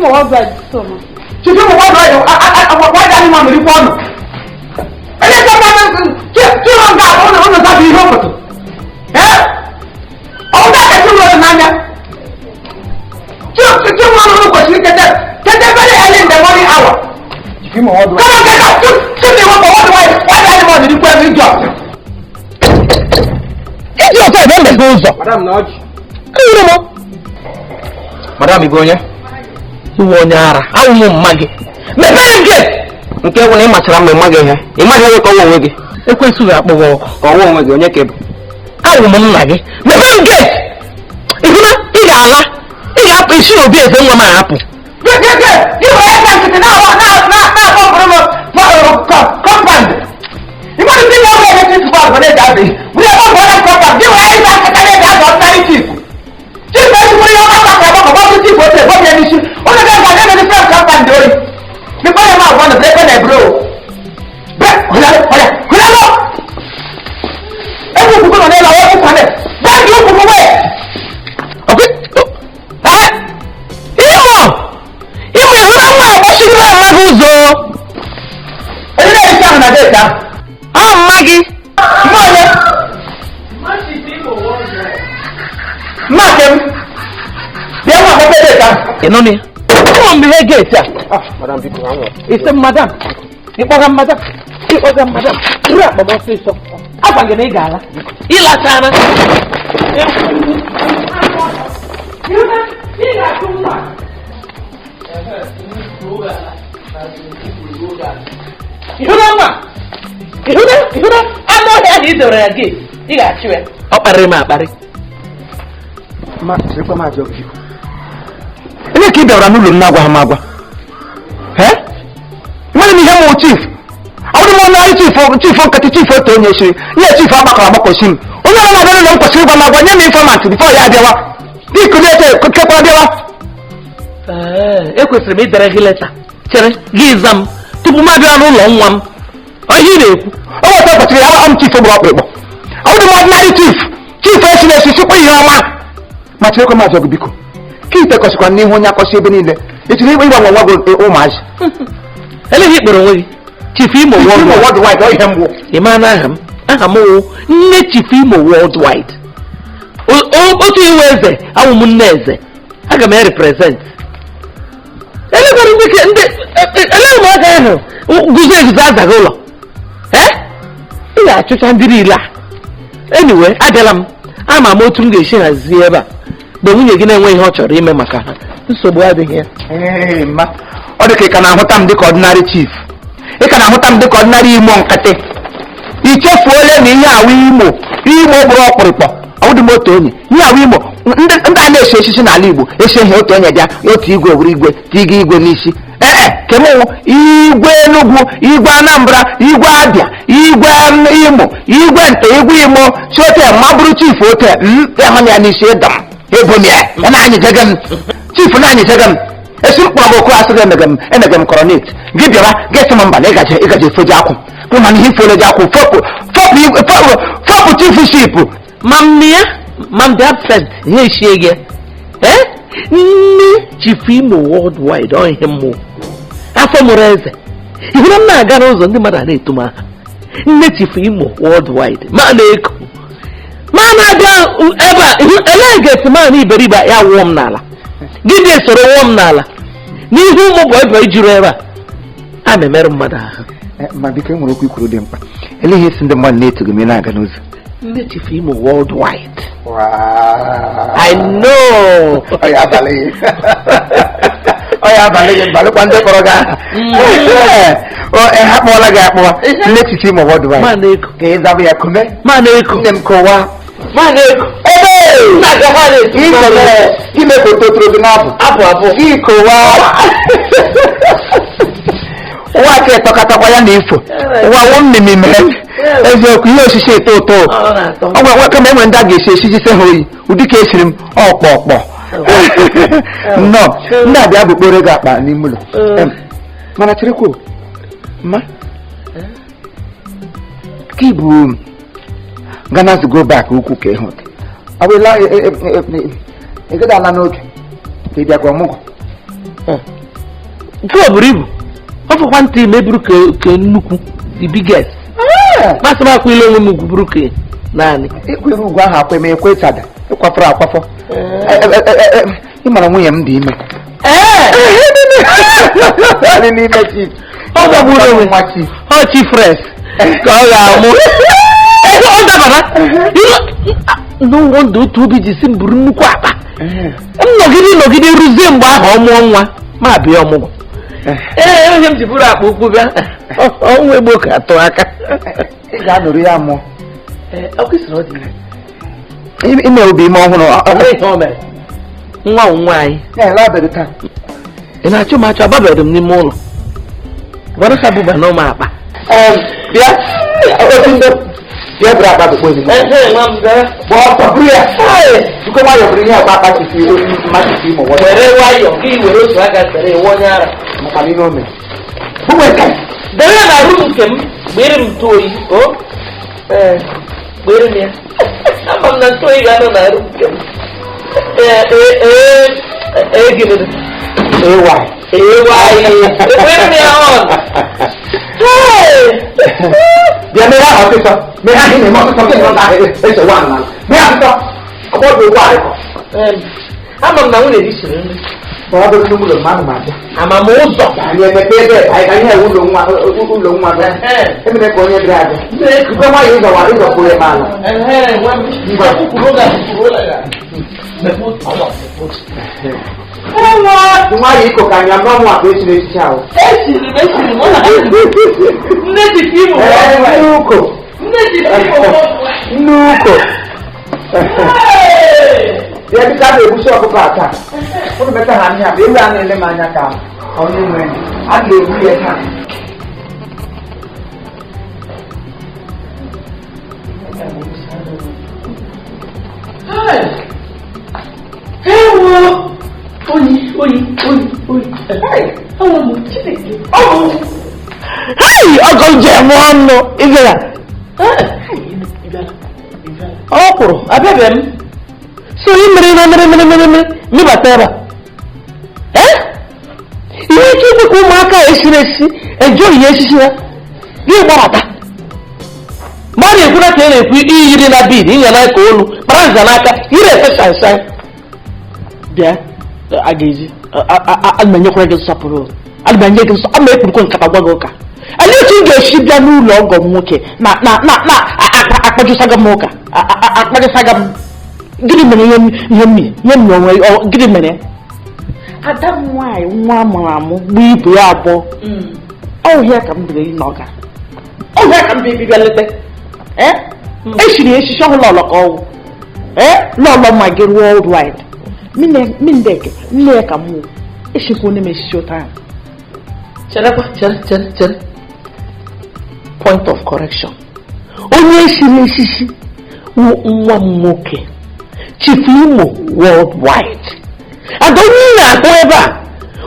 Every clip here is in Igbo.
Imo Worldwide so ma. Chief Imo Worldwide why animal rikwa ọnụ. Onye chọta chụrụ nga ụlọ ụlọ zabụ ihe obodo. Ee? Ọ ga ka chụrụ n'anya. Chụrụ ọnụ kwesịrị kete kete very early in the morning hour. Chief Imo Worldwide. Come on, get up. Chief Imo Worldwide why animal rikwa ebe idiot. Idiot ebe mmeghe ụzọ. Madam na ọjị. Ewuro m. Madam, ị bụ onye? Iwe onye ara, awụ m mma gị. Mepere m gate! Nke bụ na ị machara mma ị maghị ihe. Ị maghị onye ka ọnwa onwe gị. Ekwensu ga-akpọ gị ọkụ. Ka ọnwa onwe gị onye ka ị bụ. Awụ m nna gị. Mepere m gate! Ịhụna ị ga-ala. Ị ga-apụ isi n'obi eze nwa m ahapụ. Imo! Imo ịhụra nwa agbachiri mmadụ ụzọ. Ọ mma gị. Ị nọ na ya? Ụmụ m ihe geeti a. Madam, biko, anwụ. Ise madam. Ịkpọga madam. Ịkpọga madam. Buru akpa m ọsịsọ. Agwa gị na ị ga-ala. Ịlachara. Ịhụna nwa? Ịhụna ịhụna anụ ọhịa ahụ i doro ya gị ị ga-achụ ya. Ọ kparịrị m akparị. Ma, cherekwa m ajọ biko. Onye ka ị bịara n'ụlọ m na-agwaghị m agwa? Ee? Nwere m ihe mụ chief. Ọ bụrụ m onye chief chief nkịtị chief otu onye siri ihe chief agbakọrọ agbakọsi m. Onye ọrụ na-abịa n'ụlọ m kwesịrị ịgwa m agwa nye m informant before ya abịawa. Biko na-eche kekwara bịawa. Ee, ekwesịrị m idere gị leta chere gị za m tupu m abịa n'ụlọ nwa m. Ọ ihe ị na-ekwu. O nweta kwesịrị ya ọ m chief gburu ọkpụrụkpụ. Ọ bụrụ m ọdịnarị chief chief esi na-esi sikwa ihe ọma. Ma cherekwa m ajọ gị biko. Ka ite kọsịkwa n'ihu onye akọsị ebe niile. Ị chọrọ ịgwa nwa gị ụmụazị. Eleghị ikpere onwe gị Chief Imo Imo Worldwide. Worldwide ọ ihe mgbu. Ị maa na aha m? Aha m wụ nne Chief Imo Worldwide. Otu iwe eze awụ m nne eze. Aga m represent. Elekwara ndị ndị eleghị m aka ahụ guzo eguzo azaghị ụlọ. Ee? Ị ga-achụcha ndị niile a. Anyway, abịala m. Ama m otu m ga-esi hazie ebe a. Mgbe nwunye gị na-enwe ihe ọ chọrọ ime maka ha. Nsogbu adịghị ya. Ee, mma. Ọ dị ka ị ka na-ahụta m dịka ọdịnarị chief. Ị ka na-ahụta m dịka ọdịnarị imo nkịtị. I chefuola na ihe awụ imo imo gburu ọkpụrụkpọ. Ọ dị m otu onye. Ihe awụ imo ndị ndị a na-esi esisi n'ala Igbo esi ihe otu onye bịa otu igwe were igwe tiga igwe n'isi. Ee e kemụwụ igwe Enugu, igwe Anambra, igwe Abịa, igwe Imo, igwe nta, igwe Imo, si otu ma bụrụ chief otu m ịhụ ya n'isi ịdọ m ebo m ya ya na-anyịjege m chief na-anyịjege m esi mkpọrọ gị okwu asị gị emege m emege m kọrọnet gị bịara gị sị m mba na ịgaje ịgaje efoji akwụ kwụ mana ihe ifole ji akwụ fọpụ fọpụ igwe fọpụ fọpụ chief ship. Ma m ya ma m dị absent ihe eshie gị. Ee? Nne Chief Imo Worldwide ọ ihe mmụọ. Afọ mụrụ eze. Ihụrụ m na-aga n'ụzọ ndị mmadụ a na-eto m aha. Nne Chief Imo Worldwide ma na-eko. Ma na-abịa ebe a ihu elee ga-esi ma na iberibe ya wụọ m n'ala. Gị dị esoro wụọ m n'ala. N'ihu ụmụ bọị bọị juru ebe a. A na-emerụ mmadụ ahụ. Ma biko, e nwere okwu ikwuru dị mkpa. Elee ihe si ndị mmadụ na-eto gị ma ị na-aga n'ụzọ? Nne Chief Imo Worldwide. I know. Ọ ya abalị gị. Ọ ya abalị gị balịkwa ndị kpọrọ gị aha. O ha kpọọla gị akpọ nne Chief Imo Worldwide. Ma na-eko. Ka ị zaba ya kume. Ma na-eko. Nne m kọwaa. Ma na-eko. Ebe! Na-aga ha na-eti Ime ime ka o totoro gị n'abụ. Abụ abụ. Gị kọwaa. Ụwa ka ịtọkatakwa ya na ifo. Ụwa wụ mmemme mere. Eziokwu ihe osisi eto ụtọ. Ọ na-atọ. Ọ gwa kama enwe ndị a ga-esi esijise ha oyi. Ụdị ka esiri m ọkpọ ọkpọ. Nnọọ, ndị a bịa bukporo gị akpa n'ime ụlọ. Mana cherekwa o. Mma. Ka ibu Ghana go back ukwu ka ịhụ dị. Ọ bụ ịla ị ala n'oge ka ị bịakwa ọmụgwọ. Nke ọ buru ibu ọ fọkwa ntị meburu ke nnukwu the biggest. Masị m akwa ile onwe m ugwu buru ke naanị. Ịkwere ugwu ahụ akwa eme ekwe chada ịkwafọrọ akwafọ. Ị mara nwunye m dị ime. N'ime chief. Ọ gbagburu onwe nwa chief. Ọ chief fresh ka ọ ga-amụ. Ọ dabara. No wonder otu obi ji si m buru nnukwu akpa. M nọgide rụzie mgbe ahụ ọ mụọ nwa ma bịa ọmụgwọ. Ee, ihe m ji buru akpa ukwu bịa ọnwa egbo ka atụ aka. Ị ga-anụrụ ya mụọ. Ime obi ime ọhụrụ. Nwa nwa anyị. Ị na-achụ m achụ ababeghị m n'ime ụlọ. Gwara ha buba na ụmụ akpa. Bịa. Bịa buru akpa bụkwa ezigbo. Gbaa ọsọ buru ya. Biko nwayọọ buru ihe akpa akpa chifu mma chifu imo. Were nwayọọ ka ị were otu aka sere iwe onye ara. Maka na ihe o mere. Bụwe nke. Dere ya na rum nke m gbere m ntụ oyi. O? Ee, gbere m ya. Ama m na ntụ oyi ga-anọ na rum nke m. Ee, ee, ee, ee, gịnị? Ewa. Ewa ee. Gbere m ya on. Bịa mere ahụ ọsịsọ. Mere ahụ ị na-eme ọsịsọ gị nọ na-eso nwa ala. Mere ọsịsọ. Ọgbọ dị ụgbọ ala. Ama m na nwunye gị siri nri. Ma ọ bụrụ n'ụlọ mmadụ ma abịa. Ama m ụzọ. Anyị emepe ebe anyị ka ihe ụlọ nwa ụlọ nwa bịa. Emere ka onye bịara abịa. Ebe nwayọ ịzọwa ịzọkwuru ya ala. Nwayọ iko ka anya mmanwụ akpa esiri echichi ahụ. Esiri m esiri m. Nne ji fim. Nne uko. Nne ji fim. Nne uko. Ya dịka a na-egbusi ọkụkọ a taa. Ụnụ meta ha ihe a bụ ewu a na-ele m anya ka onye nwe a ga-egbu ya taa. Ewo! Oyi, oyi, oyi, oyi. Ọwụ m Chineke. Ọwụ. Hei! Ọgọ m ji eme ọnụ. Ị bịara? Ọ kwụrụ, abịabeghị m. So ị mere na mere mere mere mere mịbata ebe a. Ee? Ihe ike ikwe ka ụmụaka esiri esi eje oyiye esisi ha gị gbabata. Mgbe a na-ekwu na ka ị na-ekwu iyiri na bid inye n'aka olu kpara nza n'aka ire efe shanshan. Bịa a ga-eji ana m enyekwara gị nsọpụrụ. Ana m enye gị nsọ ama ekpurukwe nkata gwa gị ụka. Alee otu m ga-esi bịa n'ụlọ ọgọ m nwoke na na na na akpajụsaga m ụka akpajụsaga m. Gịnị mere ihe m ihe m onwe gịnị mere? Ada m nwaanyị nwa amụrụ amụ bụ ibu ya abụọ. Ọhịa ka m biri n'ọga. Ọhịa ka m biri bịa leta. Ee? Eshiri eshishi ọhụrụ lọlọ ka ọwụ. Ee? Lọlọ ma gị worldwide. Mindeke nne ya ka m wụ. Eshikwa onye m eshishi ụta ahụ. Cherekwa, chere, chere, chere. Point of correction. Onye eshiri eshishi wụ nwa m nwoke. Chief Imo worldwide. And onye na-ahụ ebe a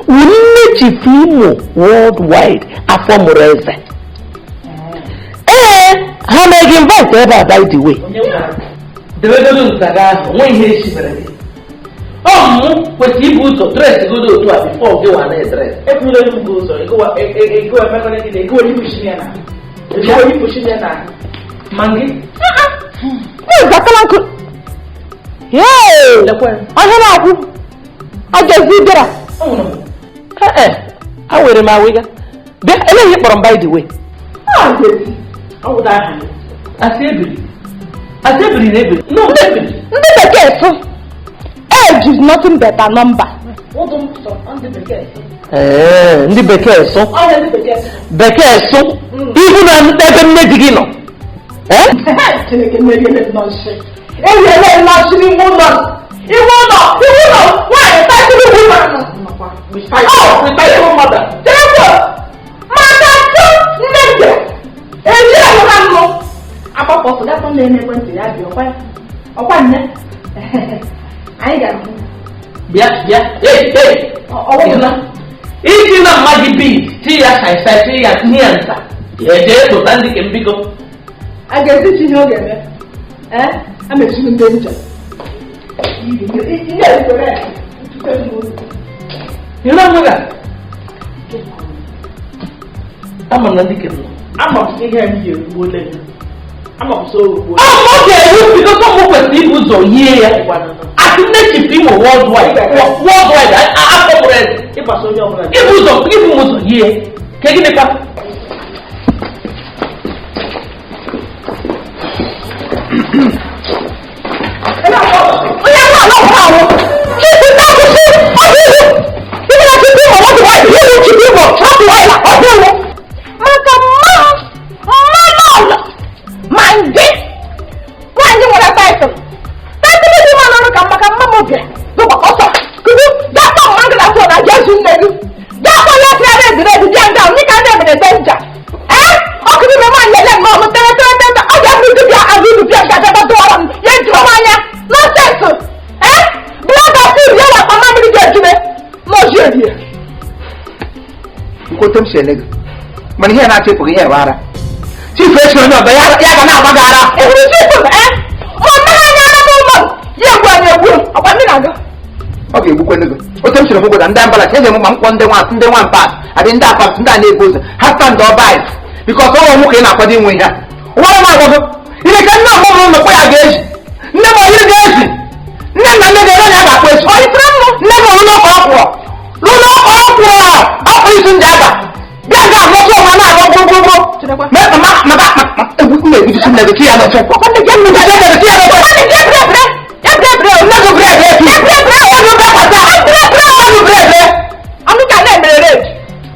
wụ nne Chief Imo worldwide afọ mụrụ eze. Ee, ha na-ege invite ebe a by the way. Debegodo nza gị ahụ, nwe ihe esi mere gị. Ọ mụ kwesịrị ibu ụzọ dres godo otu a bifo gị wa na-edres. Ebula m gị ụzọ, ego emekọrọ gị na ego onye ya na. Ego onye ya na. Ma gị? Ee, nkụ. Yee! Ọhịa na-akwụ. Ajọzi bịara. Ee, a were m awịga. Bịa, eleghị kpọrọ m by the way. Asị ebiri. Asị ebiri na ebiri. No, ebiri. Ndị bekee sụ. Age is nothing but a number. Ee, ndị bekee sụ. Bekee sụ. Ihu na ebe nne di gị nọ. Ee? Chineke mmeri ele nọọsụ. Eriele nọọsụ n'ime ụlọ. Ime ụlọ, ime ụlọ, nwaanyị tatụrụ woman. Oh, with my own mother. Cherekwa, maka tụ nne m bịara. Eji ahụ ha nụ. Agbapụ ọsọ gakwa nne n'ekwentị ya bịa ọkwa ọkwa nne. Anyị ga-ahụ. Bịa, bịa, ei, ei. Ọwụ Iji na mma gị bead, ti ya shaisai, ti ya tinye ya nta. Jee tụta ndị ke m biko. A ga-esi chi ihe ọ ga-eme. Ee, a mechiri ndị ncha. Ihe Ịhụrụ onwe gị ama m na ndị kere Ama m sị ihe m yi erugbuola gị. Ama m sị o rugbuola. Ọ ga-eru bido mụ kwesịrị ibu ụzọ yie ya asị nne Chief Imo worldwide worldwide afọ mụrụ eze Ịgbasa onye ọbụla. ibu ụzọ ibu m ụzọ yie ka gịnịkwa Onye ahụ ala ọkụ ahụ chifu na-akwụsị ọhụrụ ibe na Chief Imo worldwide iwu Chief Imo worldwide ọhụrụ maka mmanụ mmanụ ọlọ ma ndị nwaanyị nwere taịtụl taịtụl dị mma n'ọrụ ka maka mma m bịara gụkwa ọsọ kudu gakpọ mma gị na fon na jesu nne gị gakpọ ya tịara ediredu bịa nga ndị ka ndị emere denja ee ọkụ n'ime nwaanyị ele nnọọ m tere tere tere ọ ga-abụ dibịa azụ dibịa nga gaba dụọrọ m ya jụọ m anya nọsensụ ee blọga fil ya wakpa mamịrị ga-ejube n'oji erie nkwete m si ele gị mana ihe na-achọ ịpụ gị ihe bụ ara chief echi onye ọbịa ya ga na-agba gị ara ehuru chifu ee ma ọ naghị anya ara n'ụlọ m ya egbu anyị egbu ọkwa ndị na-aga ọ ga-egbukwene gị otu m siri hụ gwada ndị ambala eji m ma mkpọ ndị nwa ndị nwa mpas adị ndị apas ndị a na-ebu ụzọ ha stand ọbit bikọs ọnwa nwoke ị na-akwado inwe ihe a ụwara m agwago ihe ka nne ọmụ mụrụ mkpọ ya ga-eji nne m oyiri ga-ezi nne m na nne ga-ere ya ga-akpọ echi nne m rụrụ ọka ọkwụrụ rụrụ ọka ọkwụrụ ọkụ isi ndị aba bịa ga alọsọ ọnwa na-alọ gbogbogbò maka egwu m na-egwujusi nne gị chi ya n'oche nne gị chi ya n'oche nne gị bred efi ọnụ ka na-emere red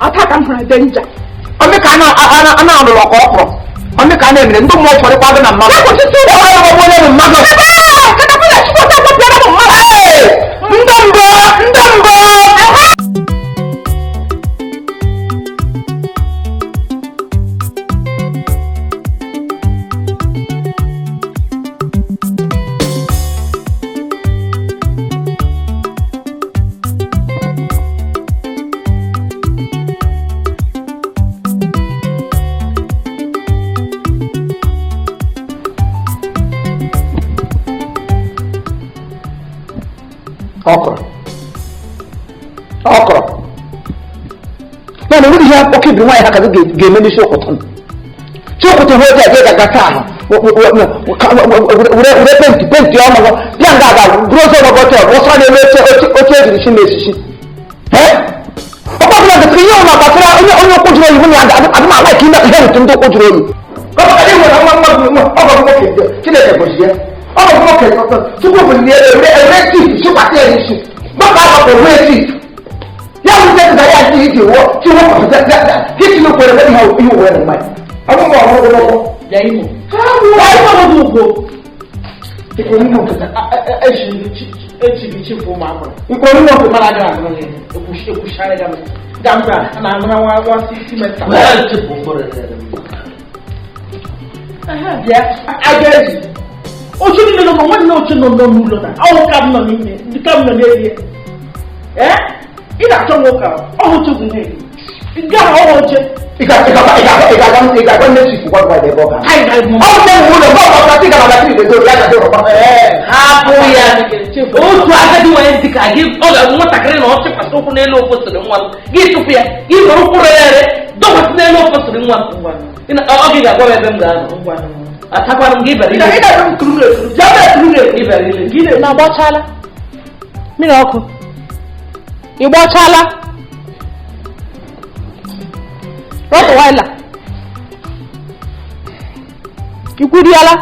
ọta ka m hụrụ denja Ọmị ka a na-alụrụ ọka ọkwụrụ ọmị ka a na-emere ndị mmụọ ụfọdụ kwado na mmadụ onye bụ mmadụ ndị mbụ ndị mbụ ọkụrụ ọkụrụ mana enweghị ihe oke ibiri nwaanyị ha ka gị ga-eme n'isi ụkwụtụ chi ụkwụtụ ha otu a ga gata ahụ were penti penti ọnụgụ bịa nga aga bụrụ oche ọgbọgọ oche ọsọ na-eme oche oche ejiri chi na-esisi ọkpọkụla gosiri ihe ụlọ gbasara onye onye ụkwụ jụrụ oyi nwunye adị m ala ka ime ihe ntụ ndị ụkwụ jụrụ oyi gọbakadị nwere nwa nwa nwa ọgọ nwoke Chineke gọzie ọgọ nwoke tupu obodo ya ewere ewere chief chikwasị ya n'isi gbakọ agbakọ wee chief ya wute na ya adịghị iji wụọ chi wụọ gị tinye kwere ebe ihe ihe uwe na mmanya ọgwụgwọ ọgwụgwọ n'ụkwụ Bịa Imo. Bịa Imo bụ ugbo. ikwere ime nkịta Echi gị chifu ụmụ amụrụ. ikwere ime nkịta Mara agaghị agụrụ gị. Ekwuchara gị ga mba a na-amara nwa nwa sisi meta. Chifu mkpụrụ eze Bịa aga eji. Oche niile nọ nwanne oche nọ n'ụlọ na ọhụ ka m nọ n'ime ka m nọ n'ezie. Ee ị na-achọ nwoke ahụ ọhụ oche bụ ihe gị. Nke ahụ ọhụ oche. ị ga-agwa nne chief gwa gwa ebe ọ ga Anyị ga-egbu. ọ bụ nne ụlọ mgbe ọkpọkọ sị gara na chief edo ya ga-adị ụrọkọ hapụ ya otu agadi nwanyị dị ka gị ọ ga nwatakịrị na ọ chịkwasị ụkwụ n'elu ofosiri nwa m gị chụpụ ya gị were ụkwụ rere ere dọkwasị n'elu ofosiri nwa m ọ gị ga-agwa m ebe m ga-anọ atakwara m gị bịara Ị ile ga-adị m kuru ekuru. Bịa m ekuru ekuru. ị bịara ile na agbachala mmiri ọkụ ị gbachala rọtụwaila ikwuriala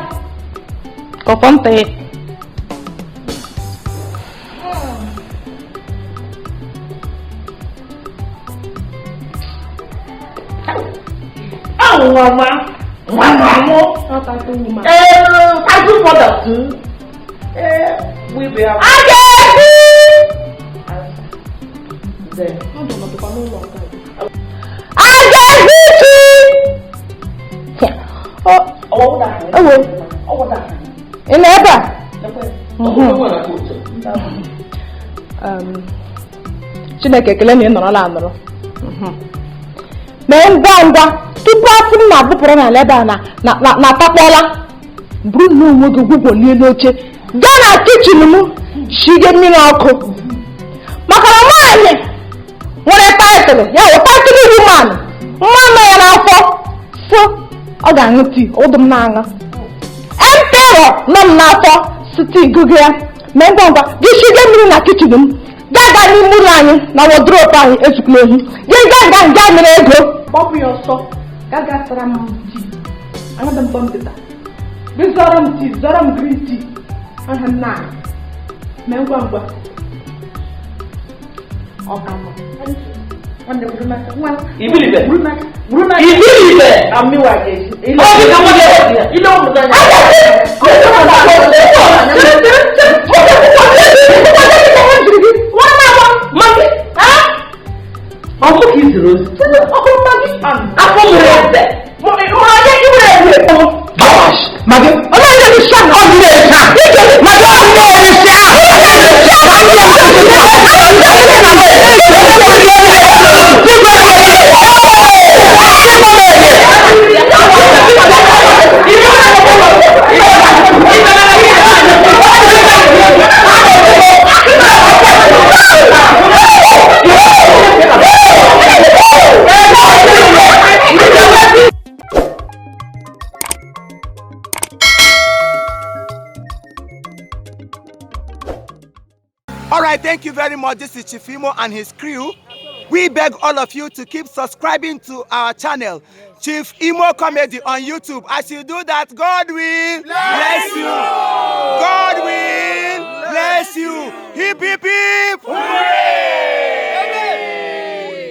kọfọ nta ya Ahụ nwa nwa nwa nwa mụ. Ee, title product. Ee, we be a ga-esi a ga-esi chi ewo ị nọ ebe a Chineke ekele na ị nọrọla anọrọ mee ngwa ngwa tupu asị m na-abụpụrụ n'ala ebe a na na atakpọla bụrụ na onwe gị gwugwolie n'oche gaa na kichin m shige mmiri ọkụ maka na nwaanyị Nwere title ya wụ title woman nwa nọ ya n'afọ so ọ ga-aṅụ tii ụdụ m na-aṅụ emperor nọ m n'afọ si tii gụgụ ya mee ngwa ngwa gị shige mmiri na kitchen m gaa gaa n'ime ụlọ anyị na wardrobe anyị ezukula ohi gị gaa gaa gaa mere ego gbapụ ya ọsọ gaa gaa sara m tii aṅụdị m bọmpịta gị zọrọ m tii zọrọ m green tea aha m na mee ngwa ngwa ọ ka mma nwanne buru n'aka nwa Ibilibe. buru n'aka buru n'aka Ibilibe. amịwa ga-esi Ọ dị ka nwoke ile ụmụ gị anya Ọ mụ ka i ziri ozi. Afọ mụrụ eze. Bawash! Magi! Ọ dị na-echa! Magi ọ dị na-echa! All right, thank you very much. This is Chief Imo and his crew. We beg all of you to keep subscribing to our channel, Chief Imo Comedy on YouTube. As you do that, God will bless you. God will bless you. Hip, hip, hip. Hooray!